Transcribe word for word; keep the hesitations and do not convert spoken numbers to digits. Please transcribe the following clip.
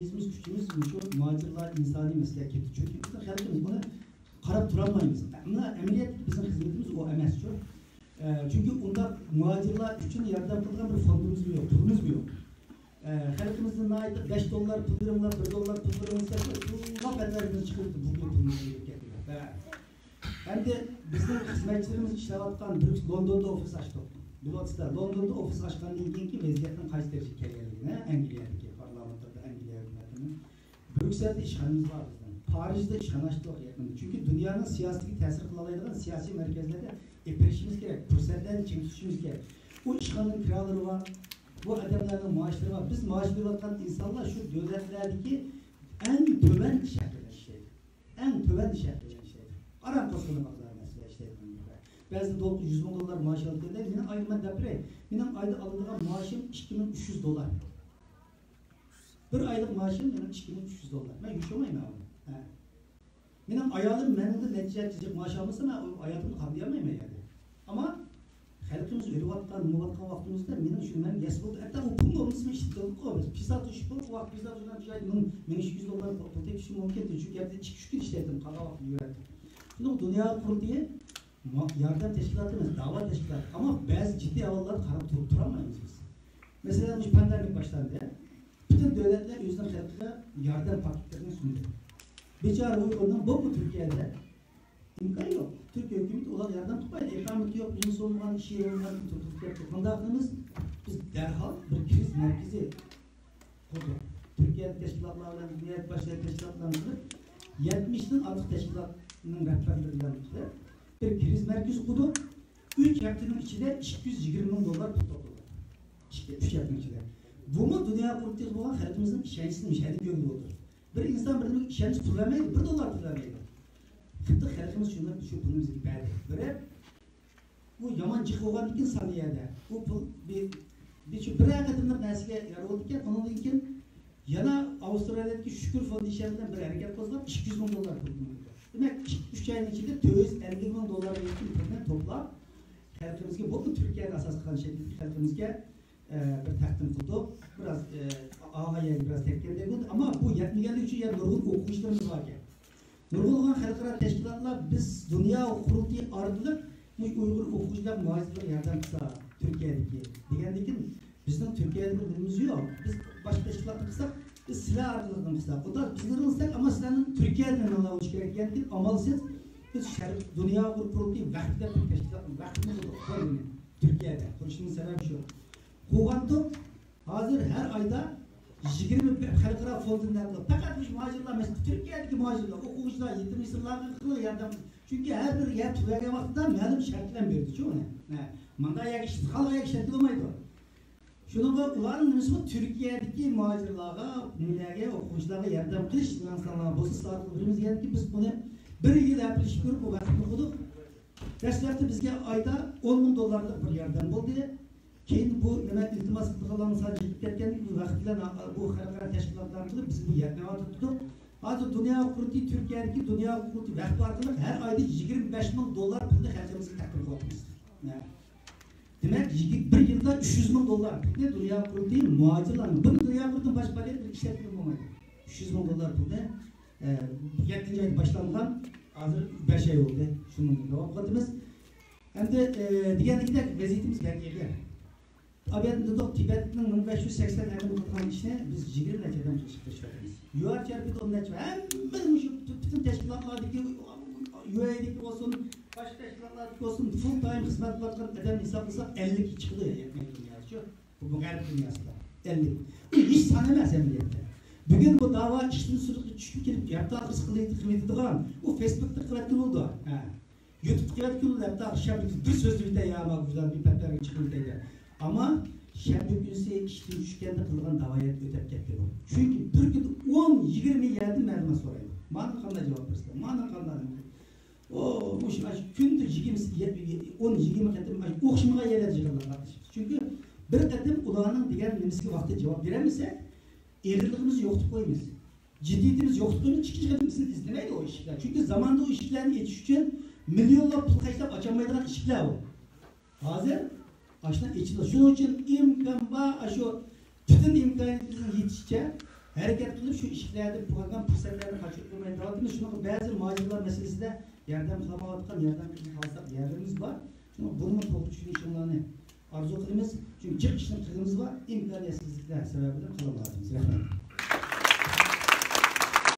بىزمىز كۈچىمىز مۇشۇ مۇھاجىرلار ئىنسانىي مەسىلىگە كەپتۇ. چۈنكى بىزنىڭ خەلقىمىز بۇنى قاراپ تۇرالمايمىز. ئەمما ئەمەلىيەتتە بىزنىڭ خىزمىتىمىز ئۇ ئەمەسچۇ. ئە، چۈنكى ئۇنداق مۇھاجىرلار ئۈچۈن ياردەم قىلىدىغان بىر فوندىمىزمۇ يوق، پۇلىمىزمۇ يوق. ئە، خەلقىمىزدىن ناھايىتى بەش دوللار پۇل بېرىڭلار، بىر دوللار پۇل بېرىڭلار دېسەك، پۇللا پەتلەرگىمىز چىقىپ بۇ پۇلىمىز كېتىپ كەتتى. ھە. ئەمدى بىزنىڭ خىزمەتچىلىرىمىز ئىشلەۋاتقان بىر لوندوندا ئوفىس ئاچتۇق. بىلىۋاتىسىلەر، لوندوندا ئوفىس ئاچقاندىن كېيىنكى ۋەزىيەتنىڭ قايسى دەرىجىگە كەلگەنلىكىنى، ئەنگلىيەدىكى پارلامېنتلاردا، ئەنگلىيە ھۆكۈمىتىنىڭ. بريۇكسېلدە ئىشخانىمىز بار بىزنىڭ. پارىژدا ئىشخانا ئاچتۇق يېقىندا. چۈنكى دۇنيانىڭ سىياسىتىگە تەسىر قىلالايدىغان سىياسىي مەركەزلەرگە ئېپىرىشىمىز كېرەك، پۇرسەتلەرنى چىڭ تۇتۇشىمىز كېرەك. ئۇ ئىشخانىنىڭ كىرالىرى بار، بۇ ئادەملەرنىڭ مائاشلىرى بار. بىز مائاش ئېلىۋاتقان ئىنسانلار شۇ دۆلەتلەردىكى ئەڭ تۆۋەن ئىش ھەققىدە ئىشلەيدۇ. ئەڭ تۆۋەن ئىش ھەققىدە ئىشلەيدۇ. ئاران قىلسىلا بازار مەسىلە ئىشلەيدىغان گەپ. بەزىدە دول-، يۈز مىڭ دوللار مائاش ئالىدىكەن. مېنىڭ ئايىمەن دەپ بېرەي، مېنىڭ ئايدا ئالىدىغان مائاشىم ئىككى مىڭ ئۈچ يۈز دوللار. بىر ئايلىق مائاشىم مېنىڭ ئىككى مىڭ ئۈچ يۈز دوللار. مەن يوشۇرمايمەن ئۇنى. ھە. مېنىڭ ئايالىم مەندىن نەچچە يىل جىق مائاش ئالمىسا، مەن ھاياتىمنى قامدىيالمايمەن يەردە. ئەمما خەلقىمىز ئۆلۈۋاتقان، نېمىۋاتقان ۋاقتىمىزدا مېنىڭ شۇ مەن يەس بولدى. ھەتتا ئۇ پۇل نورمىسىمۇ ئىشلىتىپ قويدۇق. بىز پىسا توشۇپ بولۇپ، ۋاقىت پىسا توشۇپ، مىڭ ئىككى يۈز دوللار پۇل تېپىشىم مۇمكىن. چۈنكى ھەپتىدە ئىككى، ئۈچ كۈن ئىشلەيتتىم، قالغان ۋاقىت يۈرەتتىم. شۇنىڭ دۇنيا قۇرۇلتىيى ما-، ياردەم تەشكىلاتى ئەمەس، داۋا تەشكىلاتى. ئەمما بەزى جىددىي ئەھۋاللاردا قاراپ تۇرۇپ تۇرالمايمىز بىز. مەسىلەن، مۇشۇ پاندېمىك باشلاندى. پۈتۈن دۆلەتلەر ئۆزىنىڭ خەلقىگە ياردەم پاكېتلىرىنى سۇندى. بىچارە ئۇيغۇرنىڭ بولۇپمۇ تۈركىيەدە ئىمكان يوق. تۈركىيە ھۆكۈمىتى ئۇلارغا ياردەم قىلمايدۇ. ئىقامىتى يوق، ۋىزىسى بولمىغان، ئىشى بولمىغان، تۇرۇپ كەتتى. قانداق قىلىمىز؟ بىز دەرھال بىر كىرىز مەركىزى قۇردۇق. تۈركىيەدىكى تەشكىلاتلار بىلەن، دۇنيا باشقا تەشكىلاتلار بىلەن قىلىپ، يەتمىشتىن ئارتۇق تەشكىلاتنىڭ رەھبەرلىرى بىلەن قىلىپ، بىر كىرىز مەركىزى قۇردۇق. ئۈچ ھەپتىنىڭ ئىچىدە ئىككى يۈز يىگىرمە مىڭ دوللار پۇل توپلىدۇق. ئىككى، ئۈچ ھەپتىنىڭ ئىچىدە. بۇمۇ دۇنيا قۇرۇلتىيىغا بولغان خەلقىمىزنىڭ ئىشەنچىسىنى مۇشۇ يەردە كۆرگىلى بولىدۇ. بىر ئىنسان بىردىن ئىشەنچ پۇل بەرمەيدۇ، بىر دوللار پۇل بەرمەيدۇ. خىتاي خەلقىمىز شۇنى، شۇ پۇلنى بىزگە بەردى. بېرىپ، بۇ يامان جىق بولغاندىكىن سانىيەدە. بۇ پۇل بىر، بىر، شۇ بىرەر قېتىملىق نەرسىگە يار بولىدىكەن، ئۇنىڭدىن كېيىن يەنە ئاۋسترالىيەدىكى شۈكۈر فوندېيشن بىلەن بىر ھەرىكەت قوزغاپ، ئىككى يۈز مىڭ دوللار پۇل بۇنىڭغا. دېمەك، ئىككى، ئۈچ ئاينىڭ ئىچىدە تۆت يۈز ئەللىك مىڭ دوللارغا يېقىن پۇلنى توپلاپ، خەلقىمىزگە، بولۇپمۇ تۈركىيەدە ئاساس قىلغان شەكىلدىكى خەلقىمىزگە، ئە، بىر تەقدىم قىلدۇق. بىراز، ئە، ئاغا يەرگە بىراز تەگكەندەك بولدى. ئەمما بۇ يەتمىگەنلىكى ئۈچۈن يەنە نۇرغۇن ئوقۇغۇچىلىرىمىز باركەن. نۇرغۇنلىغان خەلقئارا تەشكىلاتلار، بىز دۇنيا قۇرۇلتىيى ئارقىلىق مۇشۇ ئۇيغۇر ئوقۇغۇچىلار مۇھاجىرلارغا ياردەم قىلسا، تۈركىيەدىكى دېگەندىكىن، بىزنىڭ تۈركىيەدە بىر نېمىمىز يوق. بىز باشقا تەشكىلاتنى قىلساق، بىز سىلەر ئارقىلىق قىلساق، ئۇنداق بىزنى قىلساق، ئەمما سىلەرنىڭ تۈركىيەدىن ئاڭلاۋېلىش كېرەك دېگەندىكىن، ئامالسىز بىز شەرق دۇنيا ئۇيغۇر قۇرۇلتىيى ۋەقپى دەپ بىر تەشكىلات، ۋەقىپنى قۇردۇق، تۈركىيەدە قۇرۇشنىڭ سەۋەبى شۇ. قۇرغانتۇق، ھازىر ھەر ئايدا يىگىرمە بەش خەلقئارا فوندىنى قىلىپ، پەقەت مۇشۇ مۇھاجىرلار، مەسىلەن، تۈركىيەدىكى مۇھاجىرلار، ئوقۇغۇچىلار، يېتىم يېسىرلارغا قىلغان ياردەم. چۈنكى ھەر بىر يەر تۈزۈلگەن ۋاقىتتا مەلۇم شەرت بىلەن بېرىدۇچۇ ئۇنى. ھە، مۇنداق يەرگە ئىشلىتىپ قالغان يەرگە ئىشلەتكىلى بولمايدۇ. شۇنىڭغا ئۇلارنىڭ نېمىسىمۇ تۈركىيەدىكى مۇھاجىرلارغا، نېمىلەرگە، ئوقۇغۇچىلارغا ياردەم قىلىش ئىنسانلار بولسا سادىر بىرىمىز دېگەنكى، بىز بۇنى بىر يىل ئەپلىشىپ كۆرۈپ بۇ ۋەقىپنى قۇردۇق. دەسلەپتە بىزگە ئايدا ئون مىڭ دوللارلىق بىر ياردەم بولدى. كېيىن بۇ نېمە ئىلتىماس قىلىدىغانلارنىڭ سانى جىقىپ كەتكەندىن كېيىن، بۇ ۋەقىپ بىلەن بۇ خەلقئارا تەشكىلاتلارنى قىلىپ، بىز بۇ يەتمەيۋاتىدۇ. ھازىر دۇنيا قۇرۇلتىيى، تۈركىيەدىكى دۇنيا قۇرۇلتىيى ۋەقپى ئارقىلىق ھەر ئايدا يىگىرمە بەش مىڭ دوللار پۇلنى خەلقىمىزگە تەقدىم قىلىۋاتىمىز. دېمەك، يىگىرمە بىر يىلدا ئۈچ يۈز مىڭ دوللار پۇلنى دۇنيا قۇرۇلتىيى مۇھاجىرلارنى، بۇنى دۇنيا قۇرۇلتىيى باشقا پائالىيەت بىلەن ئىشلەتكىلى بولمايدۇ. ئۈچ يۈز مىڭ دوللار پۇلنى، ئە، يەتتىنچى ئايدا باشلانغان، ھازىر بەش ئاي بولدى. شۇنىڭ داۋام قىلىۋاتىمىز. ئەمدى، ئە، دېگەندەك ۋەزىيىتىمىز بەك ئېغىر. ئابىيەتنى دېدۇق، تىبەتنىڭ مىڭ بەش يۈز سەكسەن ئادەم قىلغان ئىشنى بىز يىگىرمە نەچچە ئادەم قىلىشقا تىرىشىۋاتىمىز. يۇ ئېن ئىچ ئار پىدا ئون نەچچە، ھەممە مۇشۇ پۈتۈن تەشكىلاتلاردىكى، يۇ ئېي دىكى بولسۇن، باشقا تەشكىلاتلاردىكى بولسۇن، فۇل تايم خىزمەت قىلىۋاتقان ئادەمنى ھېسابلىساق، ئەللىككە چىقىدۇ، يەتمەيدۇ دۇنيادىچۇ. بۇ، بۇ غەرب دۇنياسىدا ئەللىك. ئۇ ھېچ سان ئەمەس ئەمەلىيەتتە. بۈگۈن بۇ داۋا ئىشتىن سۈرۈشكە چۈشۈپ كېلىپ، ھەپتە ئاخىرسى قىلىۋېتىدىغان، ئۇ فېيسبۇكتا قىلىۋەتكىلى بولىدۇ. ھە. يۇتۇبقا كىرىۋەتكىلى ھەتتا شەنبە كۈنى بىر سۆزلىۋېتەي يا، ما گۈزەل بىر پەپلەرگە چىقىۋېتەي دەپ. ئەمما شەنبە كۈنسى ئىشتىن چۈشكەندە قىلغان داۋايەت ئۆتەپ كەتتى بۇ. چۈنكى بىر كۈندە ئون، يىگىرمە يەردىن مەلۇمات سورايدۇ. مانا قانداق جاۋاب بېرىسىلەر، مانا قانداق نېمە. ئۇ، مۇشۇ، ئاشۇ كۈندە يىگىرمە، ئون، يىگىرمە قېتىم ئاشۇ ئوخشىمىغان يەرلەردە يىغىلغان قاتنىشىمىز. چۈنكى بىر قېتىم ئۇلارنىڭ دېگەن نېمىسىگە ۋاقتىدا جاۋاب بېرەلمىسەك، ئېغىرلىقىمىزنى يوقىتىپ قويىمىز. جىددىيىتىمىز يوقىتىپ قويماي، ئىككىنچى قېتىم بىزنى ئىزدىمەيدۇ ئۇ ئىشىكلەر. چۈنكى زاماندا ئۇ ئىشىكلەرنى ئېچىش ئۈچۈن مىليونلاپ پۇل خەجلەپ ئاچالمايدىغان ئىشىكلەر ئۇ. ھازىر ئاشۇنداق ئېچىلىدۇ. شۇنىڭ ئۈچۈن ئىمكان بار، ئاشۇ پۈتۈن ئىمكانىيىتىمىزنىڭ يېتىشىچە ھەرىكەت قىلىپ شۇ ئىشىكلەردىن بولغان پۇرسەتلەرنى قاچۇرۇپ قويماي داۋام ئېتىمىز. شۇنىڭغا بەزى مۇھاجىرلار مەسىلىسىدە ياردەم قىلالمايۋاتقان، ياردەم قىلىشنى خالىساق يەرلىرىمىز بار. شۇڭا بۇنىمۇ توغرا چۈشىنىشىڭلارنى ئارزۇ قىلىمىز. چۈنكى جىق ئىشنىڭ تېغىمىز بار، ئىمكانىيەتسىزلىكلەر سەۋەبىدىن قىلالمايۋاتىمىز. رەھمەت.